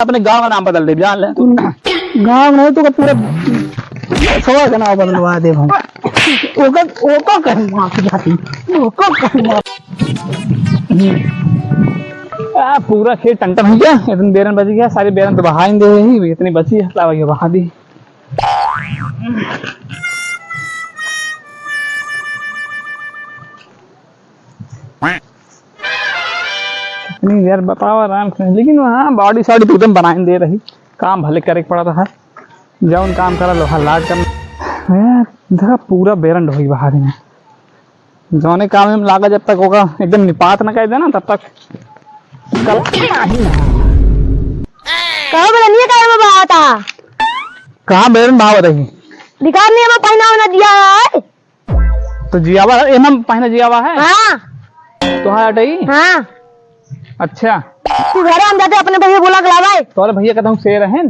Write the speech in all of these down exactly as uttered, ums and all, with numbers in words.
अपने गाँव का नाम बदल देब, जान ले। तू ना, गाँव नहीं तो पूरा सवा का नाम बदलवा देब हम। ओकर, ओकर कहीं मार के जाती, ओकर कहीं मार। आ, पूरा खेत टंटन होइ गया, इतने बेरन बची गया, सारे बेरन तो बहाई दे ही, इतनी बची है, लावा ये बहा दी। इतनी यार बतावा आराम से, लेकिन वहाँ body sody तो एकदम बनाए दे रही, काम भले करे के पड़त है, जौन काम करा लोहा लाग कर। यार, देखा पूरा बेरन ढोई बाहर में, जौने काम में लागा जब तक ओका एकदम निपात न कर देना तब तक कल नहीं ना। कहो बेरनिया का में बात आ? कहाँ बेरन बहावत रही? दिखा नहीं हमें पहना होना दिया है। तो जियावा है, एमन पहने जियावा है? हाँ। तोहार अटई? हाँ। अच्छा। तू घरे हम जाते अपने भैया बोला के लावा है। तोरे भैया कतहूँ शेर हैं?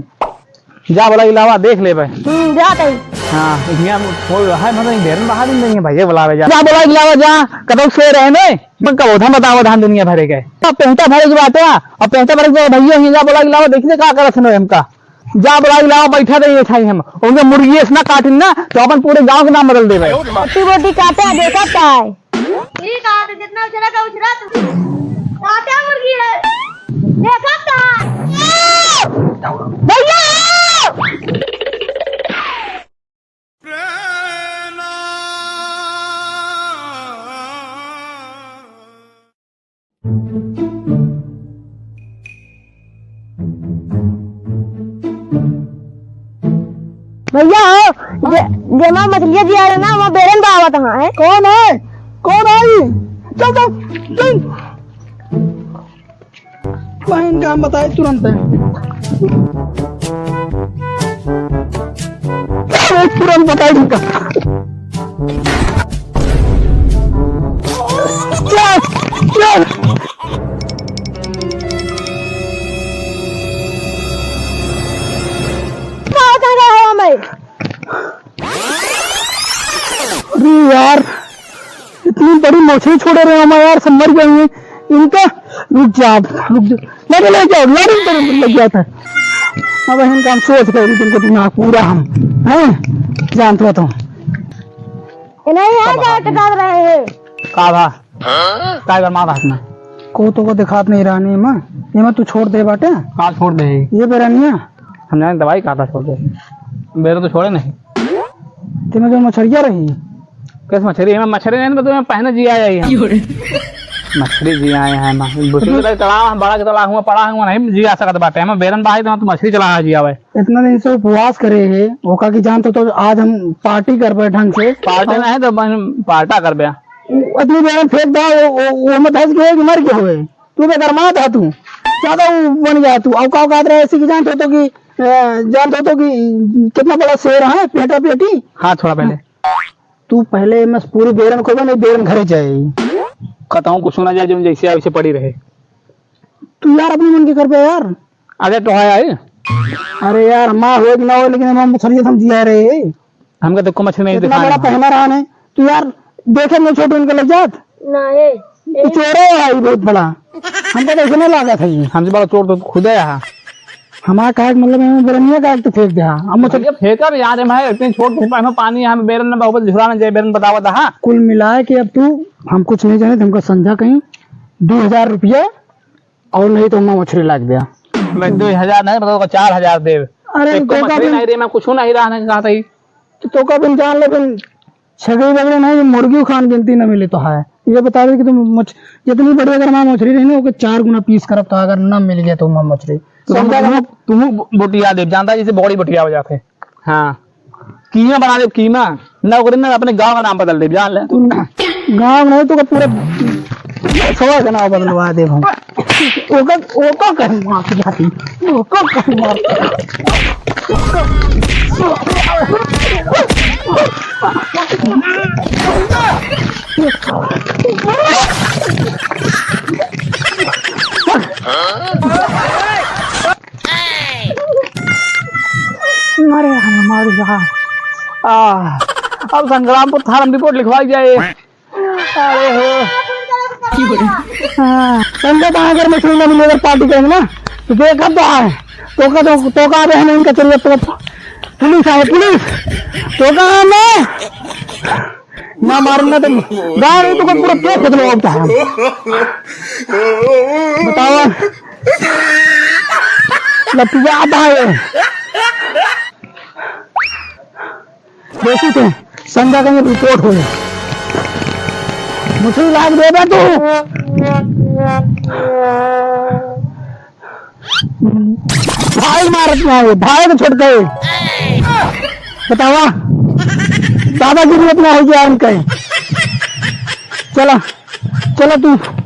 जा बोला के लावा, देख लेबे। हम्म, जाते ही। हाँ, हियाँ बोल रहा है, मतलब, इधर बाहर ही नहीं है, भैया बुलावे जा। जा बोला के लावा, जा, कतहूँ शेर हैं, नहीं? मैं कब उधर बतावा धान दुनिया भरे गए। अब पेंटा भरे की बात है, अब पेंटा भरे के बाद भैया ही जा बोला के लावा, देखने का करत है हमका। जा बोला के लावा, बैठा रही बैठाई हम। उनके मुर्गी ऐसे ना काटिन ना, तो अपन पूरे गाँव के नाम बदल देबे। रोटी बोटी काटे, देखत का है? ठीक है, तो जितना उछरा था, उछरा तू। काटे मुर्गी है। देखत का है? भैया! भैया हो, जे, जेमा मछलिया जिया रहे ना, वहाँ बेरन बावत हाँ है। कौन है? कौन है? चल, चल, चल। बहन का हम बताए तुरंत है। अरे, तुरंत बताए तुमका। चल, चल। का होता है हवा में? अरे यार, इतनी बड़ी मछली छोड़े रहे हम यार, सब मर गए हैं। इनका, रुक जा, रुक जा, लगे ले जाओ, लगे ले लग जाता है। अब इनका हम सोच रहे हैं, इनका दिमाग पूरा हम, हैं, जानते हो तुम। नहीं है, क्या टकाल रहे हैं? का भा? का गरमात हाथ में? को तो को दिखात नहीं रहनी माँ, ये मैं तू छोड़ दे बाटे। का छोड़ दे? ये बेरनिया। हम जाने दवाई का था छोड़ दे। बेरा तो छोड़े नहीं। ते में जो मछरिया रही। कैसे मछरी है? मैं मछरी नहीं, तो मैं पहने जी आया ही हम। क्यों रे? मछरी जी आए हैं, माँ। बुटी के तलाब, हम बड़ा के तलाब हुआ, पड़ा हुआ नहीं जी आ सकत बाटे। हम बेरन बाही तो मछरी चला जी आवे। इतना दिन से उपवास करे है, ओका की जान तो, तो आज हम पार्टी करबे ढंग से। पार्टी नहीं तो बन-, पार्टा करबे। इतनी बेरन फेंक दा, वो, वो, वो में धस गए कि मर गए हुए। तू बेगरमात है तू, ज्यादा वो बन गया तू। औका औकात रहे ऐसी की जानत हो तो कि, अ, जानत हो तो कि कितना बड़ा शेर है, पेटा पेटी। हाँ, थोड़ा पहले। तू पहले मैं पूरी बेरन को नहीं, बेरन घरे जाए। कतहूँ कुछ ना जाए, जो जैसे वैसे पड़ी रहे। तू यार अपने मन के कर पे यार। अरे तो है आई। अरे यार, हमार हो कि ना हो, लेकिन हम मछली हम जिया रहे। हमका तो को मछली नहीं इतना दिखाना बड़ा है। पहना रहा है। तू यार, देखे नहीं छोटू इनके लग जात। ना, ए, तू ए। चोरे है ये बहुत बड़ा। हमको तो ऐसे नहीं लागत है ये। हमसे बड़ा चोर तो खुद है यहाँ। हमारा काहे के मतलब है, बेरनिया काहे के तो फेंक दे, हाँ। हम मतलब भैया फेंका भी यार, मैं इतनी छोट धूप में पानी है, हम बेरन में बहुत झुरा में जाए, बेरन बतावा था, हाँ। कुल मिलाए के अब तू, हम कुछ नहीं जाने, हमको संझा कहीं दो हजार रुपया और नहीं तो हम मछली लाग दिया। भाई, दो हजार नहीं, मतलब, चार हजार देव। अरे, एक को तो मछली कभी नहीं रही, मैं कुछ नहीं रहा, नहीं कहा था ही। तो, तो कभी जान ले, फिर छगड़ी बगड़ी नहीं, मुर्गी खान गिनती न मिले तो है। ये बता दे कि तुम मछ-, जितनी बड़ी अगर माँ मछली रही ना, ओके चार गुना पीस करब तो अगर न मिल गया तो माँ मछली। तुम, समझा तुम, ना? तुम बोटिया देव, जानता है, जैसे बड़ी बोटिया हो जाते। हाँ। कीमा बना देब, कीमा। ना ओकरे ना अपने गाँव का नाम बदल देब, जान ले। तू ना, गाँव नहीं तो पूरा सवा का नाम बदलवा देब हम। ओकर, ओकर कहीं मार के जाती, ओकर कहीं मार के। अरे हमार जहाँ। आ, अब संग्रामपुर थाना में रिपोर्ट लिखवाई जाए। अरे हो। हाँ, संगत अगर मछली ना मिले, अगर पार्टी करेंगे ना, तो देखा तो है। तोका तो, तोका अबे हम इनका चलिए तो पुलिस आए, पुलिस। तोका मैं ना मारूंगा तो गाँव तो को पूरा पेट खोद लो अब तो हम। बतावा। लतिया आता है। देखी थे, संजा कहीं रिपोर्ट हो जाए। मुझे लाग देबा तू। भाई मारत ना हो, भाई को छोड़ के। बतावा, दादागिरी इतना हो गया इनका। चला, चला तू।